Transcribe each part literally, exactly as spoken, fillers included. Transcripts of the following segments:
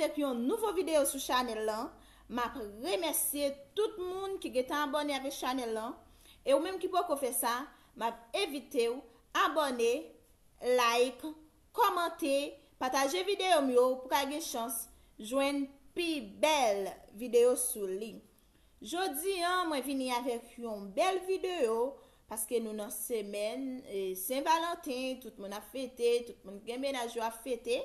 Avèk yon nouvo videyo sou chanèl lan. M ap remèsye tout moun ki gentan abòne avèk chanèl lan. E ou menm ki poko fè sa, m ap envite w abòne, like, kòmante, pataje videyo m yo pou ka gen chans jwenn pi bèl videyo sou li. Jodi an, mwen vini avèk yon bèl videyo, paske nou nan semèn, e, Sen Valanten, tout moun ap fete, tout moun ki gen mennaj yo ap fete.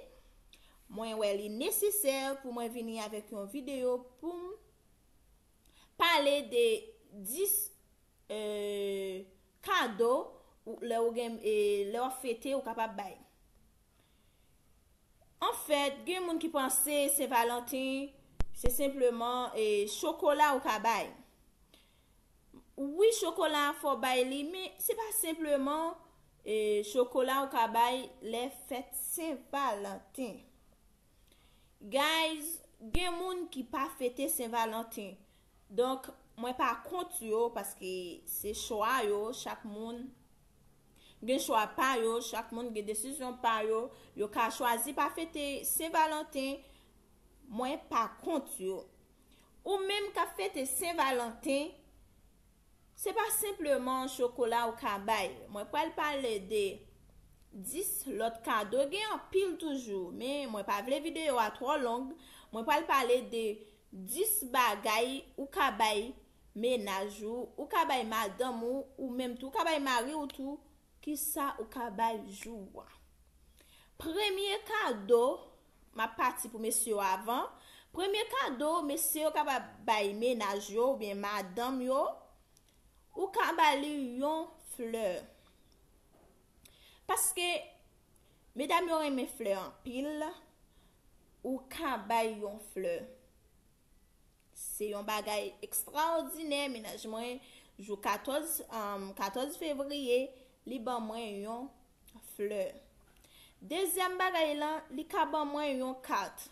Mwen wè li nesesè pou mwen vini avèk yon videyo pou m pale de dis, e, kado ou, lè ou gen, e, lè w ap fete, ou kapab bay. Anfèt, gen moun ki panse Sen Valanten, se senpleman, e, chokola ou ka bay. Wi, chokola a fò w bay li, men se pa senpleman, e, chokola ou ka bay lè fèt Sen Valanten. Guys, gen moun ki pa fete Sen Valanten. Donk, mwen pa kont yo, paske se chwa yo, chak moun gen chwa pa yo, chak moun gen desizyon pa yo, yo ka chwazi pa fete Sen Valanten, mwen pa kont yo. Ou menm k ap fete Sen Valanten, se pa senpleman chokola ou ka bay. Mwen pral pale de dis lòt kado, gen anpil toujou, men mwen pa vle videyo a twò long. Mwen pral pale de dis bagay ou ka bay mennaj ou, ou ka bay madanm ou, ou menm tou, ou ka bay mari ou tou, kisa ou ka bay jou a. Premye kado, m ap pati pou mesye yo avan. Premye kado, mesye yo kapab bay mennaj yo oubyen madanm yo, ou ka ba li yon flè. Paske medam yo renmen flè anpil, ou ka bay yon flè. Se yon bagay ekstraòdinè, mennaj mwen, jou katòz, um, katòz fevriye, li ban mwen yon flè. Dezyèm bagay lan, li ka ban mwen yon kat.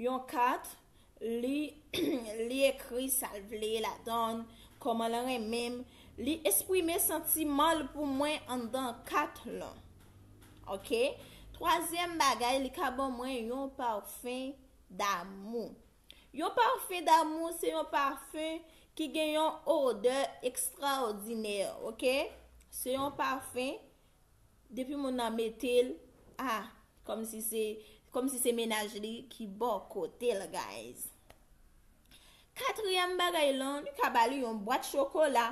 Yon kat, li, li ekri sa l vle ladan l, kòman l renmen m. Li eksprime santiman l pou mwen anndan kat lan. Oke? Twazyèm bagay, li ka ban mwen yon pafen damou. Yon pafen damou se yon pafen ki gen yon odè ekstraòdinè, oke? Se yon pafen, depi moun nan mete l, ah, kòmsi se, kòmsi se mennaj li ki bò kote l, guys. Katriyèm bagay lan, li ka ba li yon bwat chokola.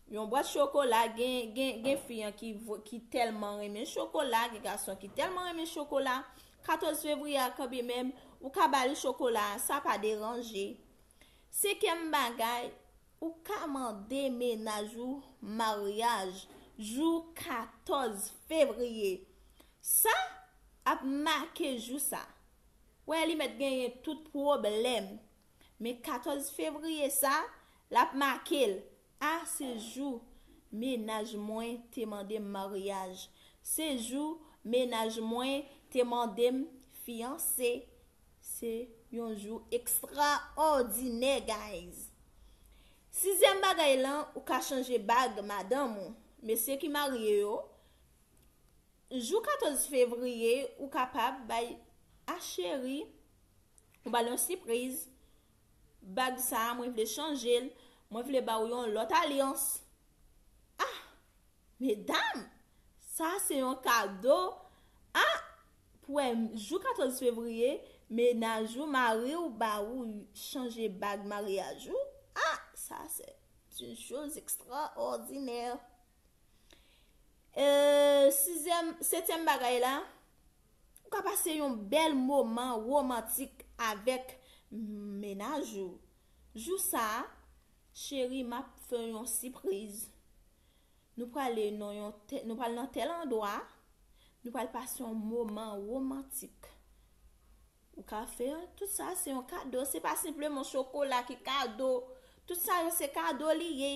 Yon bwat chokola, gen, gen, gen fi an ki, vo- ki tèlman renmen chokola, gen gason ki tèlman renmen chokola. Katòz fevriye a, kanmenm, ou ka ba li chokola, sa pa deranje. Senkyèm bagay, ou ka mande mennaj ou maryaj jou katòz fevriye. Sa ap make jou sa. Wè, li mèt genyen tout pwoblèm. Men katòz fevriye sa, l ap make l. A, se jou mennaj mwen te mande m maryaj. Se jou mennaj mwen te mande m fiyanse. Se yon jou ekstraòdinè, guys. Sizyèm bagay lan, ou ka chanje bag madanm ou. Mesye ki marye yo, jou katòz fevriye, ou kapab bay a cheri, ou ba l yon sipriz. Bag sa a, mwen vle chanje l, mwen vle ba w yon lòt alyans. Ah, medam, sa se yon kado. Ah, pou wè, jou katòz fevriye, mennaj ou, mari w, ba ou chanje bag maryaj ou. Ah, sa se une chose extraordinaire. Euh, sizyèm, setyèm bagay la, ou ka pase yon bèl moman womantik avèk mennaj ou. Jou sa a, cheri, m ap fè yon sipriz. Nou prale nan yon tè- nou pral nan tèl andwa, nou pral pase yon moman womantik. Ou ka fè, tout sa se yon kado, se pa senpleman chokola ki kado. Tout sa yo se kado li ye.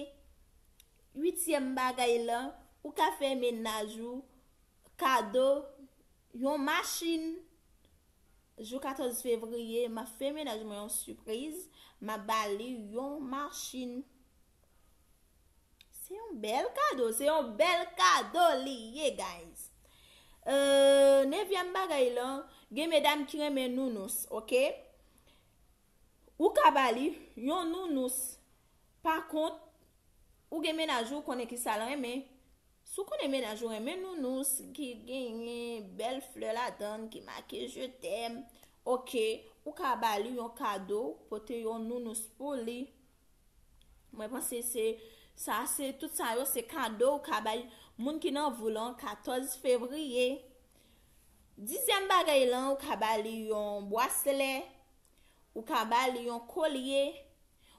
Uityèm bagay lan, ou ka fè mennaj ou kado yon machin. Jou katòz fevriye, m ap fè mennaj mwen yon sipriz, m ap ba li yon machin. Se yon bèl kado, se yon bèl kado li ye, guys. Euh, Dezyèm bagay lan, gen medam ki renmen nounous, oke? Ou ka ba li yon nounous. Pa kont, ou gen mennaj ou, ou konnen ki sa l renmen. Si w konnen mennaj ou renmen nounous ki genyen bèl flè ladan l, ki make je t'aime, oke, ou ka ba li yon kado, pote yon nounous pou li. Mwen panse se sa, se tout sa yo, se kado ou ka bay moun ki nan vi w lan katòz fevriye. Dizyèm bagay lan, ou ka ba li yon bwaslè, ou ka ba li yon kolye,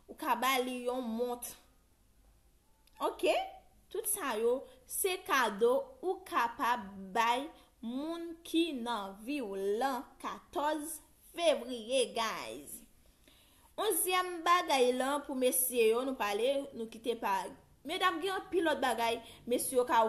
ou ka ba li yon mont. Oke? Tout sa yo, se kado ou kapab bay moun ki nan vi w lan katòz fevriye, guys. Onzyèm bagay lan pou mesye yo, nou pale, nou kite pa. Medam, gen anpil lòt bagay mesye yo ka